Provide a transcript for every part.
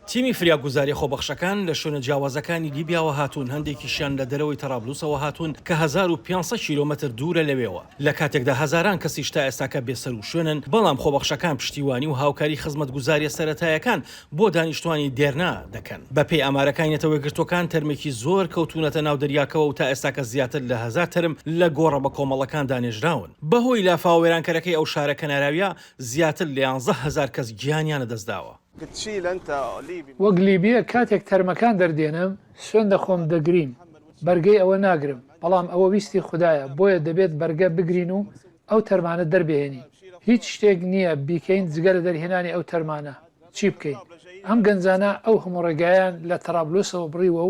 تیمی فریاگوزاریە خۆبەخشەکان لە شوێنە جیاوازەکانی لیبیاوە هاتوون، هەندێکیشیان لە دەرەوەی تەرابلوسەوە هاتوون کە 1500 کیلۆمەتر دوورە لەوێوە، لە کاتێکدا هەزاران کەسیش تا ئێستاکە بێسەروشوێنن، بەڵام خۆبەخشەکان پشتیوانی و هاوکاری خزمەتگوزاریە سەرەتایەکان بۆ دانیشتوانی دێرنا دەکەن. بەپێی ئامارەکانی نەتەوەیەکگرتووەکان تەرمێکی زۆر کەوتوونەتە ناو دەریاکەوە و تا ئێستاکە زیاتر لە هەزار تەرم لە گۆڕە بەکۆمەڵەکاندا نێژراون. بەهۆی لافاوە وێرانکەرەکەی ئەو شارە کەناراویە زیاتر لە 11 هەزار کەس گیانیان لەدەستداوە. وەک لیبییەک کاتێک تەرمەکان دەردێنم، سوێند دەخۆم دەگریم، بەرگەی ئەوە ناگرم، بەڵام ئەوە ویستی خودایە، بۆیە دەبێت بەرگە بگرین و ئەو تەرمانە دەربهێنین. هیچ شتێک نییە بیکەین جگە لە دەرهێنانی ئەو تەرمانە، چی بکەین؟ ئەم گەنجانە ئەو هەموو ڕێگایەیان لە تەرابلوسەوە بڕیوە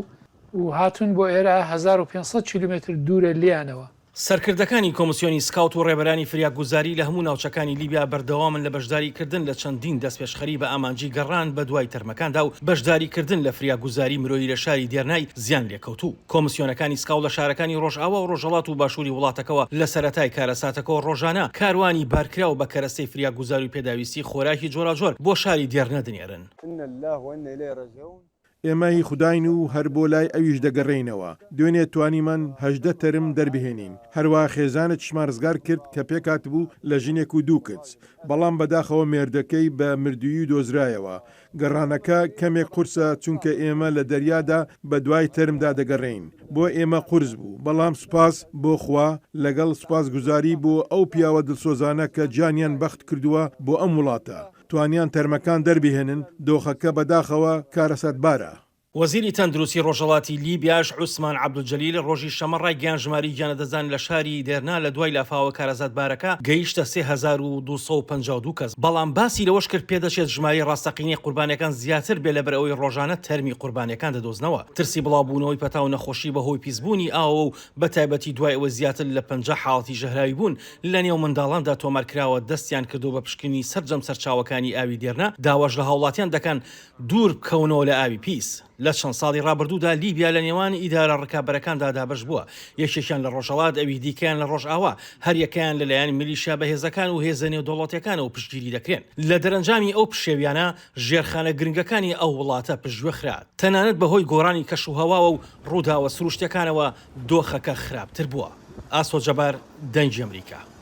و هاتوون بۆ ئێرە، 1500 کیلۆمەتر دوورە لێیانەوە. سەرکردەکانی کۆمسیۆنی سکاوت و ڕێبەرانی فریاگوزاری لە هەموو ناوچەکانی لیبیا بەردەوامن لە بەشداریکردن لە چەندین دەستپێشخەری بە ئامانجی گەڕان بەدوای تەرمەکاندا و بەشداریکردن لە فریاگوزاری مرۆیی لە شاری دێرنای زیانلێکەوتوو. کۆمسیۆنەکانی سکاوت لە شارەکانی ڕۆژئاوا و ڕۆژهەڵات و باشووری وڵاتەکەوە لە سەرەتای کارەساتەکەوە ڕۆژانە کاروانی بارکراو بە کەرەستەی فریاگوزاری و پێداویستی خۆراکی جۆراوجۆر بۆ شاری دێرنە دەنێرن. ئێمە هی خوداین و هەر بۆ لای ئەویش دەگەڕێینەوە. دوێنێ توانیمان 18 تەرم دەربهێنین. هەروەها خێزانێکیشمان ڕزگار کرد کە پێکهاتبوو لە ژنێک و دوو کچ. بەڵام بەداخەوە مێردەکەی بە مردوویی دۆزرایەوە. گەڕانەکە کەمێک قورسە چونکە ئێمە لە دەریادا بەدوای تەرمدا دەگەڕێین. بۆ ئێمە قورس بوو، بەڵام سوپاس بۆ خوا، لەگەڵ سوپاسگوزاری بۆ ئەو پیاوە دڵسۆزانە کە گیانیان بەخت کردووە بۆ ئەم وڵاتە. توانیان تەرمەکان دەربهێنن، دۆخەکە بەداخەوە کارەساتبارە. وەزیری تەندروستی ڕۆژهەڵاتی لیبیاش عوسمان عەبدولجەلیل ڕۆژی شەممە ڕایگەیاند ژمارەی گیانلەدەستدان لە شاری دێرنا لە دوای لافاوە کارەساتبارەکە گەیشتە 3252 کەس، بەڵام باسی لەوەش کرد پێدەچێت ژمارەی ڕاستەقینەی قوربانیەکان زیاتر بێت لەبەرئەوەی ڕۆژانە تەرمی قوربانیەکان دەدۆزنەوە. ترسی بڵاوبوونەوەی پەتا و نەخۆشی بەهۆی پیسبوونی ئاوەوە و بەتایبەتی دوای ئەوەی زیاتر لە 50 حاڵەتی ژەهراویبوون لەنێو منداڵاندا تۆمارکراوە، دەستیان کردووە بە پشکنینی سەرجەم سەرچاوەکانی ئاوی دێرنا، داواش لە هاوڵاتیان دەکەن دوور بکەونەوە لە ئاوی پیس. لە چەند ساڵی ڕابردوودا لیبیا لە نێوان ئیدارە ڕکابەرەکاندا دابەش بووە، یەکێکیان لە ڕۆژهەڵات ئەوی دیکەیان لە ڕۆژئاوا، هەریەکەیان لەلایەن میلیشیا بەهێزەکان و هێزە نێودەوڵەتیەکانەوە پشتگیری دەکرێن. لە دەرەنجامی ئەو پشێویانە ژێرخانە گرنگەکانی ئەو وڵاتە پشتگوێ خرا، تەنانەت بەهۆی گۆڕانی کەشوهەواوە و ڕووداوە سروشتیەکانەوە دۆخەکە خراپتر بووە. ئاسۆ جەبار، دەنگی ئەمریکا.